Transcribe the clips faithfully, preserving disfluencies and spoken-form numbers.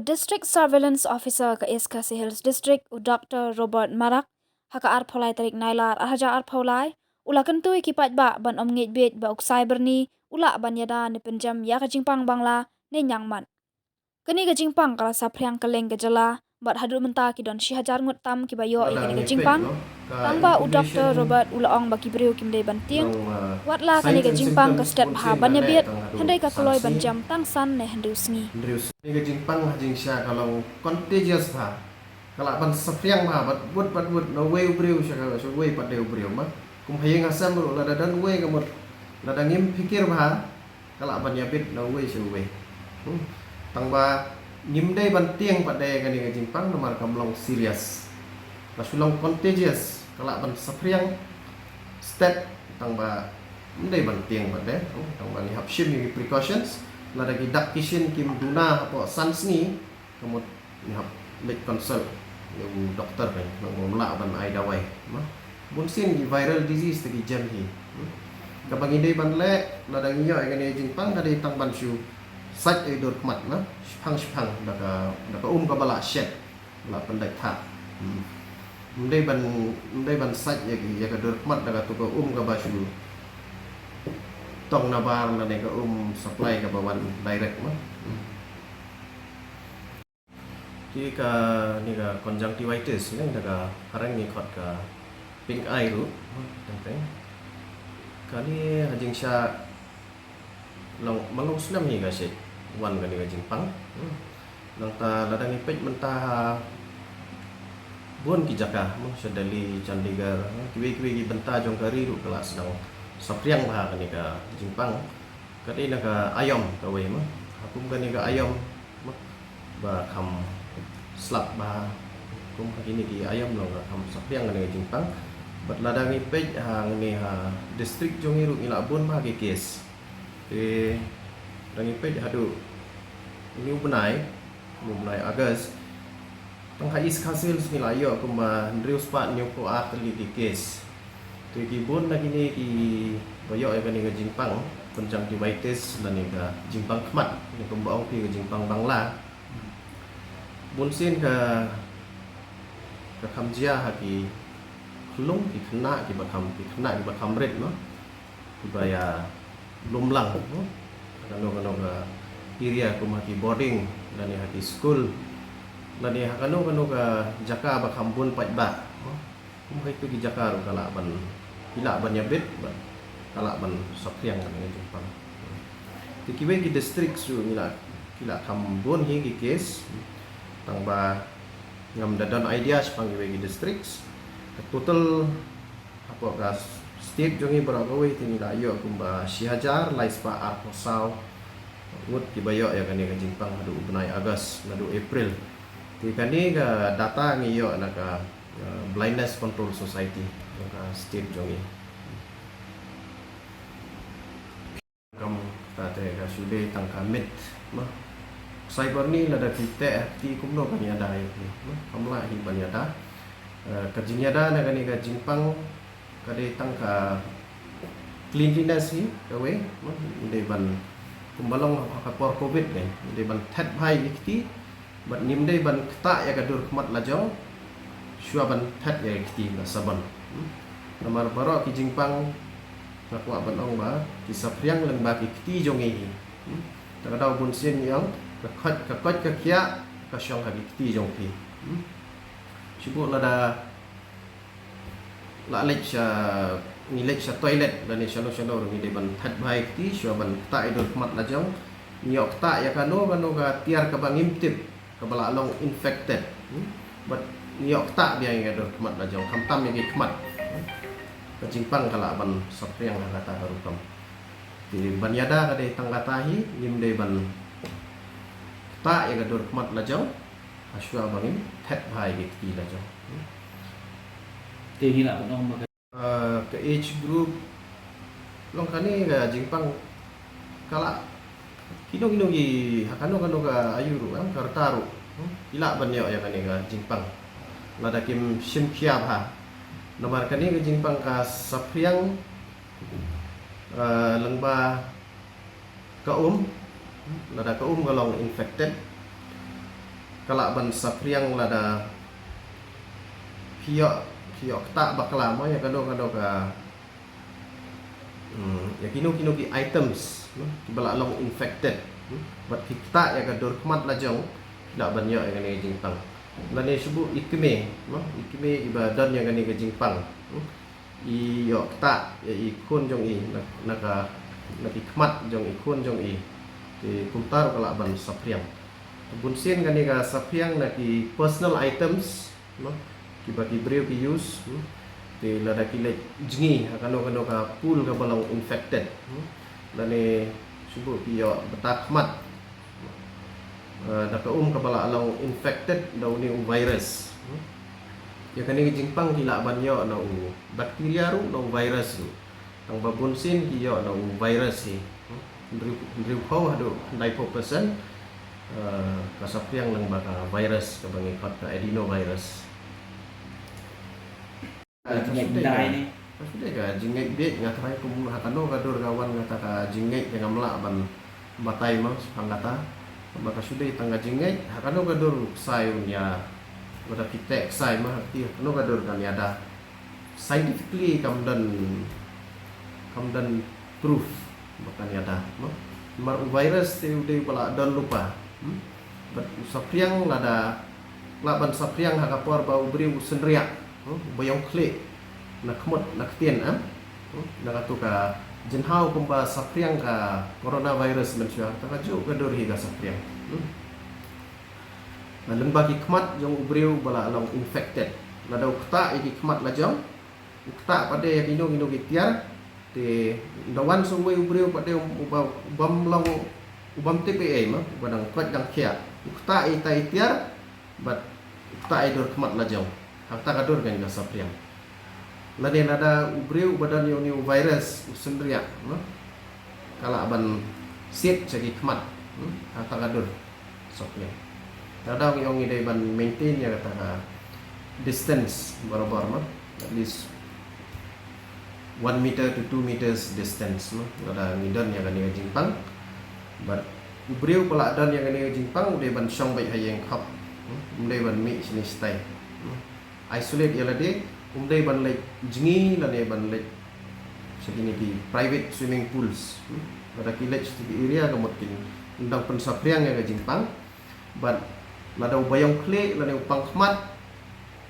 District Surveillance Officer ka East Khasi Hills District, u Doctor Robert Marak, ha ka arphew lai tarik Nailar arhajar arphew lai, u la kyntu ïa ki paidbah ban ym ngeit beit ba u ksai byrni u lah ban ïada ne pynjem ïa ka jingpang Bangla ne ñiangmat. Kane ka jingpang ka la saphriang kylleng ka jylla, bad haduh mynta ki don shi hajar ngut tam kiba ïoh ïa kane ka jingpang. Tang ba u Doctor Robert u la ong ba ki briew kim dei ban tieng. Wat la kane ka jingpang ka stet bha ban ïabit, hynrei ka kloi ban jem tang san ne hynriew sngi. Kane ka jingpang ha jingshisha ka long contagious bha. Ka lah ban saphriang bha bad bud bad bud na uwei u briew sha ka, sha uwei pat de u briew ma. Kum ha ïing ha sem ruh, lada don uwei ka mut, lada ngim phikir bha, ka lah ban ïabit na uwei sha uwei. Hmm. Tang ba ngim dei ban tieng pat de kane ka jingpang namar kam long serious. Ka shu long contagious, ka lah ban saphriang stet, tang ba ngim dei ban tieng pat de. Hmm. Tang ba ngi hap shim ïa ki precautions, lada ki dak ki shin kim duna hapoh san sngi, ka mut ngi hap leit consult ïa u doktor, kan, namar ngim lah ban ai dawai ma. Bun sien ki viral disease te ki jem hi. Hmm. Kaba ngi dei ban leh lada ngi ïoh ïa kane ka jingpang ka dei tang ban shu sait ïa ka dur khmat ma, shiphang shiphang da ka, da ka um kaba la shet, la pyndait thah. Hmm. Ngim dei ban, ngim dei ban sait ïa ki, ïa ka dur khmat da katu ka um kaba shu tong nabar lane ka um supply kaba wan direct ma. Hmm. Ki kane ka conjunctivitis ne, da ka phareng ngi khot ka pink eye ruh, teng teng. Kane ha jingshisha long, man long snem hi ka shu wan kane ka jingpang. Hmm. Nangta lada ngi peit mynta ha bun ki jaka, hmm, sha Delhi, Chandigarh, hmm, kiwei kiwei ki bynta jong ka ri ruh ka la sdang saphriang bha kane ka jingpang. Ka dei na ka aïom kawei ma. Ha kum kane ka aïom ma, ba kham slap bha. Kum ha kine ki aïom long ka kham saphriang kane ka jingpang. Bad lada ngi peit hangne ha district jong ngi ruh ngi la bun bha ki case. Te lada ngi peit haduh une u bnai, une u bnai August, tang ha East Khasi Hills ngi la ïoh kumba hynriew spah hynñiewphew ar tylli ki case. Te ki bun na kine kiba ïoh ïa kane ka jingpang conjunctivitis lane ka jingpang khmat, ne kumba ong phi ka jingpang Bangla. Bun sien ka, ka kham jia ha ki khyllung, ki khynnah kiba kham, ki khynnah kiba kham rit ma, kiba ïa lum lang, hmm, ha kano kano ka area kum ha ki boarding lane ha ki skul lane ha kano kano ka jaka ba kham bun paidbah, hmm. Kum ha kitu ki jaka ruh ka lah ban, ki lah ban ïabit bad ka lah ban saphriang kane ka jingpang. Te kiwei ki district ruh ngi la, ki la kham bun hi ki case. Tang ba ngam da don idea shaphang kiwei ki district. Ka total hapoh ka state jong ngi baroh kawei te ngi la ïoh kumba shi hajar lai spah arphew saw ngut kiba ïoh ïa kane ka jingpang haduh u bnai August, naduh April. Te kane ka data ngi ïoh na ka, uh, Blindness Control Society jong ka state jong ngi. Kam kata te ka shu dei tang ka myth ma. Ksai byrni lada phi teh ha kti kumno kan ïada ïa phi ma, kam lah hi ban ïada. Eh, ka jingïada na kane ka jingpang ka dei tang ka cleanliness hi kawei ma, dei ban, kumba long ha ka por covid ne, dei ban thet bha ïa ki kti. Bad ngim dei ban ktah ïa ka dur khmat lajong shuwa ban thet ïa ka kti da sabon. Hmm? Namar baroh ki jingpang nga kwah ban ong ba ki saphriang lyngba ki kti jong ngi hi. Hmm? Te ka daw bun sien ngi ong ka koit, ka koit ka khiah ka shong ha ki kti jong phi. Hmm? Shu buh lada la leit sha, ngi leit sha toilet lane shano shano ruh ngi dei ban thet bha ïa ki kti shuwa ban ktah ïa dur khmat lajong. Ngi ïoh ktah ïa kano kano ka tiar kaba ngim tip kaba la long infected. Hmm? Bad ngi ïoh ktah biang ïa ka dur khmat lajong, khamtam ïa ki khmat. Hmm? Ka jingpang ka lah ban saphriang ha kata ka rukom. Te ban ïada ka dei tang kata hi, ngim dei ban ktah ïa ka dur khmat lajong hashuwa ba ngim thet bha ïa ki kti lajong. Hmm? Te ngi lah ban ong ba Ah, ka age group, long kane ka jingpang ka lah, kino kino ki, ha kano kano ka ayu ruh, em, ka rta ruh, hmm, ki lah ban ïoh ïa kane ka jingpang lada kim shim khia bha. Namar kane ka jingpang ka saphriang, ah, lyngba ka um, lada ka um ka long infected, Ka lah ban saphriang lada phi ïoh, phi ïoh ktah bakla mo ïa kano kano ka, hmm, ïa kino kino ki items, hmm, kiba lah long infected, hmm, bad ki ktah ïa ka dur khmat lajong, ki lah ban ïoh ïa kane ka jingpang. Lane shu buh i kmie, hmm, i kmie iba don ïa kane ka jingpang, hmm, i ïoh ktah ïa i khun jong i na, na ka, na ki khmat jong i khun jong i. Te kumta ruh ka lah ban saphriang. Bunsien kane ka saphriang na ki personal items, no, kiba ki briew ki use, hmm. Te lada ki leit jngi ha kano kano ka pool kaba long infected, hmm, lane shu buh ki ïoh bata khmat, eh, da ka um kaba lah long infected da une u virus, hmm. Ïa kane ka jingpang ki lah ban ïoh na u bakteria ruh, na u virus ruh. Tang ba bunsien ki ïoh na u virus hi. Hynriew, hynriewphew haduh khyndai phew percent, eh, ka saphriang lyngba ka virus kaba ngi khot ka adenovirus. Ka jingngeit beit, ka jingngeit beit, nga tharai kum ha kano ka dur ka wan kata ka jingngeit, te ngam lah ban batai mo shaphang kata. Ba ka shu dei tang ka jingngeit, ha kano ka dur u ksai un ïa, lada phi teh ksai mo ha kti, ha kano ka dur kan ïada. Scientifically kam don, kam don proof ba kan ïada, no? Namar u virus te u dei uba la don lypa, hmm? Bad u saphriang lada, lah ban saphriang ha ka por ba u briew u synriah, hmm, uba ïong khlieh na khmut na ktien, em? Hmm? Na katu ka jingthaw kumba saphriang ka coronavirus mynshuwa, ta kajuh ka dur hi ka saphriang. Hmm? Na lyngba ki khmat jong u briew ba la long infected. Lada u ktah ïa ki khmat lajong, u ktah pat de ïa kino kino ki tiar, te da wan sa uwei u briew pat de uba, ubym long, ubym tip ei ei mo, uba dang koit dang khiah. U ktah ïa ita i tiar, bad u ktah ïa i dur khmat lajong. Hangta ka dur kan ïa ka saphriang. Lane lada u briew uba don ïa une u virus u synriah, no? Ka lah ban siat sha ki khmat, hmm? Hangta ka dur saphriang. Lada ngi ong ngi dei ban maintain ïa kata ka distance barabor, no? At least one meter to two meters distance, no? Lada ngi don ïa kane ka jingpang. Bad u briew ba la don ïa kane ka jingpang u dei ban shong beit ha ïing khop, hmm? Um dei ban mih shane shatai, hmm? Isolate ïa lade, um dei ban leit jngi lane ban leit sha kine ki private swimming pools, hmm? Lada ki leit sha ki area ka mut kin dang pynsaphriang ïa ka jingpang. Bad lada uba ïong khlieh lane u pang khmat,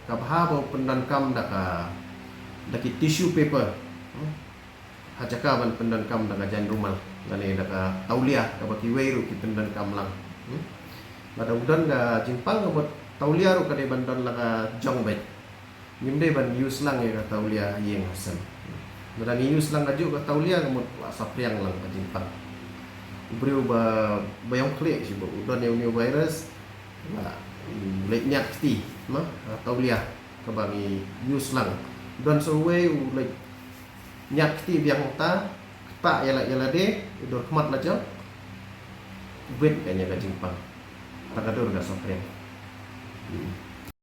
ka bha ba u pyndonkam da ka, da ki tissue paper, hmm? Ha jaka ban pyndonkam da ka jaiñ rumal lane da ka taulia kaba kiwei ruh ki pyndonkam lang. Hmm? Lada u don ka jingpang ka mut taulia ruh ka dei ban don la ka jong beit. Ngim dei ban use lang ïa ka taulia ha ïing ha sem. Lada ngi use lang kajuh ka taulia ka mut la saphriang lang ka jingpang. U briew ba, ba ïong khlieh shi ba u don ïa une u virus, la, mm, leit ñiad kti, ma, ha taulia kaba ngi use lang. Don sa uwei u leit ñiad kti biang hangta, ktah ïa la, ïa lade, i dur khmat lajong. Bit kan ïa ka jingpang. Ta ka dur ka saphriang. Hmm.